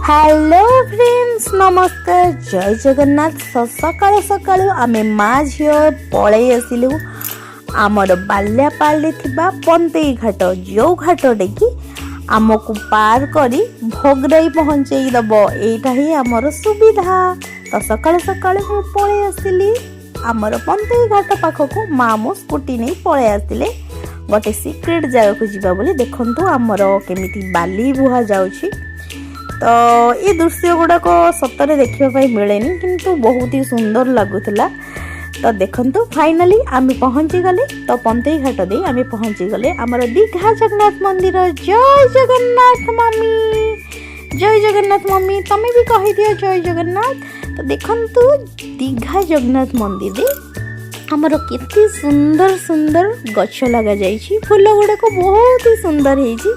Hello friends, ନମସ୍କାର, ଜୟ ଜଗନ୍ନାଥ। ସକାଳୁ ସକାଳୁ ଆମେ ମା ଝିଅ ପଳେଇ ଆସିଲୁ ଆମର ବାଲିଆପାଳରେ ଥିବା ପନ୍ତେଇ ଘାଟ, ଯେଉଁ ଘାଟରେ କି ଆମକୁ ପାର କରି ଭୋଗରାଇ ପହଞ୍ଚେଇ ଦେବ। ଏଇଟା ହିଁ ଆମର ସୁବିଧା। ତ ସକାଳୁ ସକାଳୁ ମୁଁ ପଳେଇ ଆସିଲି ଆମର ପନ୍ତେଇ ଘାଟ ପାଖକୁ। ମା ମୋ ସ୍କୁଟି ନେଇ ପଳେଇ ଆସିଲେ ଗୋଟେ ସିକ୍ରେଟ୍ ଜାଗାକୁ ଯିବା ବୋଲି। ଦେଖନ୍ତୁ, ଆମର କେମିତି ବାଲି ବୁହା ଯାଉଛି। ତ ଏ ଦୃଶ୍ୟ ଗୁଡ଼ାକ ସତରେ ଦେଖିବା ପାଇଁ ମିଳେନି, କିନ୍ତୁ ବହୁତ ହି ସୁନ୍ଦର ଲାଗୁଥିଲା। ତ ଦେଖନ୍ତୁ, ଫାଇନାଲି ଆମେ ପହଞ୍ଚିଗଲେ। ତ ପନ୍ତେଇ ଘାଟ ଦେଇ ଆମେ ପହଞ୍ଚିଗଲେ ଆମର ଦୀଘା ଜଗନ୍ନାଥ ମନ୍ଦିର। ଜୟ ଜଗନ୍ନାଥ ମମି, ଜୟ ଜଗନ୍ନାଥ ମମି। ତମେ ବି କହିଦିଅ ଜୟ ଜଗନ୍ନାଥ। ତ ଦେଖନ୍ତୁ, ଦୀଘା ଜଗନ୍ନାଥ ମନ୍ଦିରରେ ଆମର କେତେ ସୁନ୍ଦର ସୁନ୍ଦର ଗଛ ଲଗାଯାଇଛି, ଫୁଲ ଗୁଡ଼ାକ ବହୁତ ହି ସୁନ୍ଦର ହେଇଛି।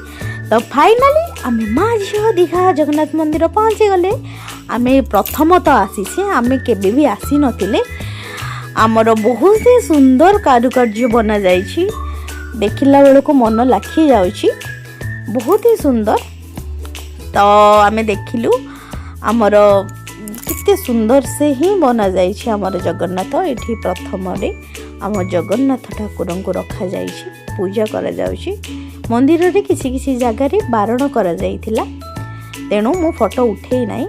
ତ ଫାଇନାଲି ଆମେ ମା ଝିଅ ଦୀଘା ଜଗନ୍ନାଥ ମନ୍ଦିର ପହଞ୍ଚିଗଲେ। ଆମେ ପ୍ରଥମ ତ ଆସିଛେ, ଆମେ କେବେ ବି ଆସିନଥିଲେ। ଆମର ବହୁତ ହି ସୁନ୍ଦର କାରୁକାର୍ଯ୍ୟ ବନାଯାଇଛି, ଦେଖିଲା ବେଳକୁ ମନ ଲାଖି ଯାଉଛି, ବହୁତ ହି ସୁନ୍ଦର। ତ ଆମେ ଦେଖିଲୁ, ଆମର କେତେ ସୁନ୍ଦର ସେ ହିଁ ବନାଯାଇଛି ଆମର ଜଗନ୍ନାଥ। ଏଠି ପ୍ରଥମରେ ଆମ ଜଗନ୍ନାଥ ଠାକୁରଙ୍କୁ ରଖାଯାଇଛି, ପୂଜା କରାଯାଉଛି। ମନ୍ଦିରରେ କିଛି କିଛି ଜାଗାରେ ବାରଣ କରାଯାଇଥିଲା, ତେଣୁ ମୁଁ ଫଟୋ ଉଠେଇ ନାହିଁ।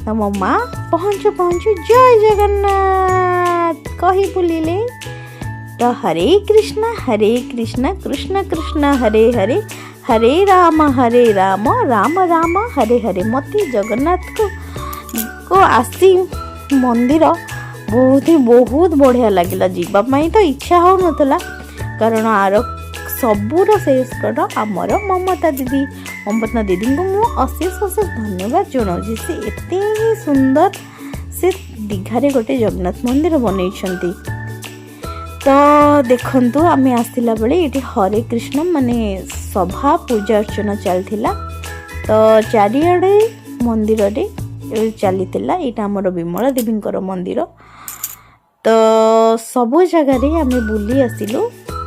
ତ ମୋ ମା ପହଞ୍ଚୁ ପହଞ୍ଚୁ ଜୟ ଜଗନ୍ନାଥ କହି ବୁଲିଲେ। ତ ହରେ କୃଷ୍ଣ ହରେ କୃଷ୍ଣ କୃଷ୍ଣ କୃଷ୍ଣ ହରେ ହରେ, ହରେ ରାମ ହରେ ରାମ ରାମ ରାମ ହରେ ହରେ। ମୋତେ ଜଗନ୍ନାଥକୁ କୁ ଆସି ମନ୍ଦିର ବହୁତ ହି ବହୁତ ବଢ଼ିଆ ଲାଗିଲା। ଯିବା ପାଇଁ ତ ଇଚ୍ଛା ହେଉନଥିଲା, କାରଣ ଆର ସବୁର ଶେଷ ଆମର ମମତା ଦିଦି। ମମତା ଦିଦିଙ୍କୁ ମୁଁ ଅଶେଷ ଅଶେଷ ଧନ୍ୟବାଦ ଜଣାଉଛି। ସେ ଏତେ ହିଁ ସୁନ୍ଦର ସେ ଦୀଘାରେ ଗୋଟେ ଜଗନ୍ନାଥ ମନ୍ଦିର ବନେଇଛନ୍ତି। ତ ଦେଖନ୍ତୁ, ଆମେ ଆସିଲା ବେଳେ ଏଠି ହରେ କୃଷ୍ଣ ମାନେ ସଭା ପୂଜା ଅର୍ଚ୍ଚନା ଚାଲିଥିଲା। ତ ଚାରିଆଡ଼େ ମନ୍ଦିରରେ ଚାଲିଥିଲା। ଏଇଟା ଆମର ବିମଳା ଦେବୀଙ୍କର ମନ୍ଦିର। ତ ସବୁ ଜାଗାରେ ଆମେ ବୁଲି ଆସିଲୁ।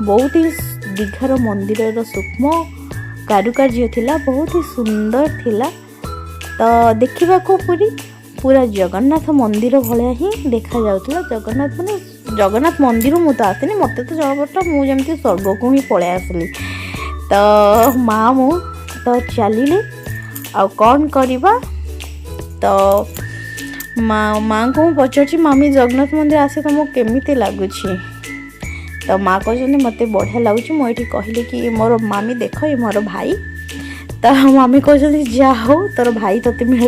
ବହୁତ ହି ଦୀଘାର ମନ୍ଦିରର ସୂକ୍ଷ୍ମ କାରୁକାର୍ଯ୍ୟ ଥିଲା, ବହୁତ ହି ସୁନ୍ଦର ଥିଲା। ତ ଦେଖିବାକୁ ପୁରୀ ପୁରା ଜଗନ୍ନାଥ ମନ୍ଦିର ଭଳିଆ ହିଁ ଦେଖାଯାଉଥିଲା। ଜଗନ୍ନାଥ ମାନେ ଜଗନ୍ନାଥ ମନ୍ଦିର ମୁଁ ତ ଆସିନି, ମୋତେ ତ ଜଣାପଡ଼ିଲା ମୁଁ ଯେମିତି ସ୍ୱର୍ଗକୁ ହିଁ ପଳେଇ ଆସିଲି। ତ ମା ମୁଁ ତ ଚାଲିଲେ, ଆଉ କ'ଣ କରିବା? ତ ମା ମାଆଙ୍କୁ ମୁଁ ପଚାରୁଛି, ମାମି, ଜଗନ୍ନାଥ ମନ୍ଦିର ଆସି ତୁମକୁ କେମିତି ଲାଗୁଛି? ତ ମା କହୁଛନ୍ତି, ମୋତେ ବଢ଼ିଆ ଲାଗୁଛି। ମୁଁ ଏଇଠି କହିଲି କି ମୋର ମାମି ଦେଖ, ଏ ମୋର ଭାଇ। ତ ମାମି କହୁଛନ୍ତି, ଯାହା ହଉ ତୋର ଭାଇ ତୋତେ ମିଳେ।